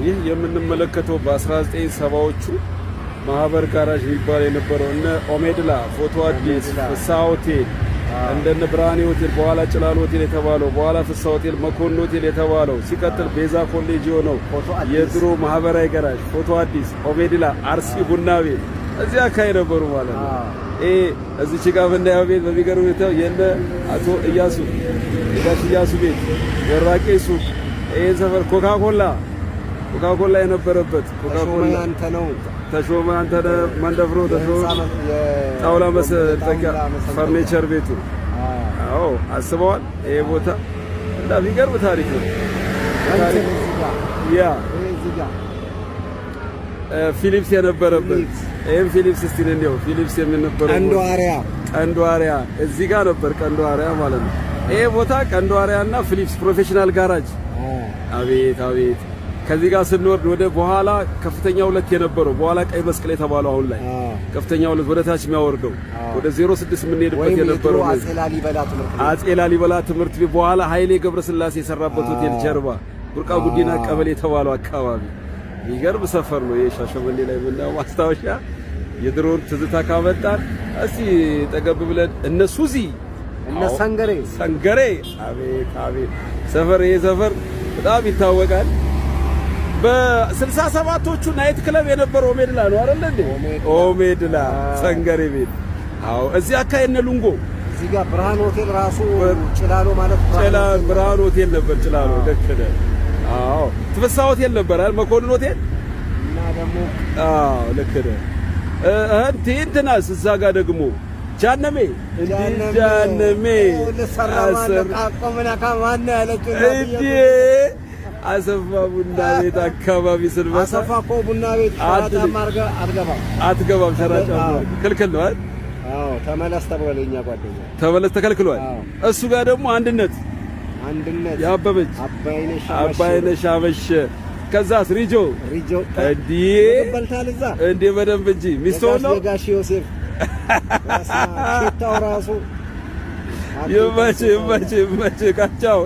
ይህ የምንመለከተው በ1970ዎቹ ማህበር ጋራዥ የሚባል የነበረው፣ እነ ኦሜድላ፣ ፎቶ አዲስ፣ ፍስሐ ሆቴል፣ እንደነ ብርሃኔ ሆቴል፣ በኋላ ጭላሎ ሆቴል የተባለው፣ በኋላ ፍስሐ ሆቴል፣ መኮንን ሆቴል የተባለው፣ ሲቀጥል ቤዛ ኮሌጅ የሆነው የድሮ ማህበራዊ ጋራዥ፣ ፎቶ አዲስ፣ ኦሜድላ፣ አርሲ ቡና ቤት እዚህ አካባቢ ነበሩ ማለት ነው። ይሄ እዚች ጋር የምናየው ቤት በሚገርም ሁኔታ የነ አቶ እያሱ፣ የጋሽ እያሱ ቤት፣ ወራቄ ሱቅ፣ ይሄ ሰፈር ኮካኮላ፣ ኮካኮላ የነበረበት ኮካኮላ። አንተ ነው። ተሾመ አንተነህ መንደፍሮ፣ ተሾመ ጣውላ መሰንጠቂያ ፈርኒቸር ቤቱ። አዎ፣ አስበዋል። ይሄ ቦታ እና የሚገርም ታሪክ ነው። ያ ፊሊፕስ የነበረበት፣ ይሄም ፊሊፕስ፣ እስቲ እንየው። ፊሊፕስ የነበረው ቀንዶ አሪያ። ቀንዶ አሪያ እዚህ ጋር ነበር። ቀንዶ አሪያ ማለት ነው። ይሄ ቦታ ቀንዶ አሪያ እና ፊሊፕስ ፕሮፌሽናል ጋራጅ። አቤት አቤት! ከዚህ ጋር ስንወርድ ወደ በኋላ ከፍተኛ ሁለት የነበረው፣ በኋላ ቀይ መስቀል የተባለው፣ አሁን ላይ ከፍተኛ ሁለት ወደ ታች የሚያወርደው፣ ወደ 06 የምንሄድበት የነበረው አጼ ላሊበላ ትምህርት ቤት። አጼ ላሊበላ ትምህርት ቤት፣ በኋላ ኃይሌ ገብረስላሴ የሰራበት ሆቴል ጀርባ ቡርቃ ጉዲና ቀበሌ የተባለው አካባቢ የሚገርም ሰፈር ነው። ይሄ ሻሸመኔ ላይ የምናየው ማስታወሻ የድሮን ትዝታ ካመጣን እስቲ ጠገብ ብለን እነ ሱዚ እነ ሰንገሬ። ሰንገሬ፣ አቤት አቤት ሰፈር! ይሄ ሰፈር በጣም ይታወቃል። በ67ቶቹ night club የነበረው ኦሜድላ ነው አይደል እንዴ? ኦሜድላ ሰንገሬ ቤት። አዎ፣ እዚህ አካባቢ እነ ሉንጎ። እዚህ ጋር ብርሃን ሆቴል ራሱ ጭላሎ ማለት። ብርሃን ሆቴል ነበር ጭላሎ። ልክ ነህ። አዎ፣ ትፍሳ ሆቴል ነበር አይደል? መኮንን ሆቴል። እና ደግሞ አዎ፣ ልክ ነህ። እንትናስ እዛ ጋር ደግሞ ጃነሜ፣ እንዴ ጃነሜ፣ እንዴ አሰፋ ቡና ቤት አካባቢ ስንመጣ አሰፋ እኮ ቡና ቤት ሸራ ጫማ አድርገህ አትገባም። አትገባም። ሸራ ጫማ ክልክል ነው አይደል? አዎ፣ ተመለስ ተብሏል። የኛ ጓደኛ ተመለስ ተከልክሏል። እሱ ጋር ደግሞ አንድነት። አንድነት። ያበበች አባይነሽ። አባይነሽ አመሸ። ከዛስ ሪጆ። ሪጆ። እንዴ በልታል እዛ። እንዴ በደንብ እንጂ፣ ሚስቶ ነው። የጋሽ ዮሴፍ ሽታው ራሱ። ይመች ይመች ይመች ካቻው።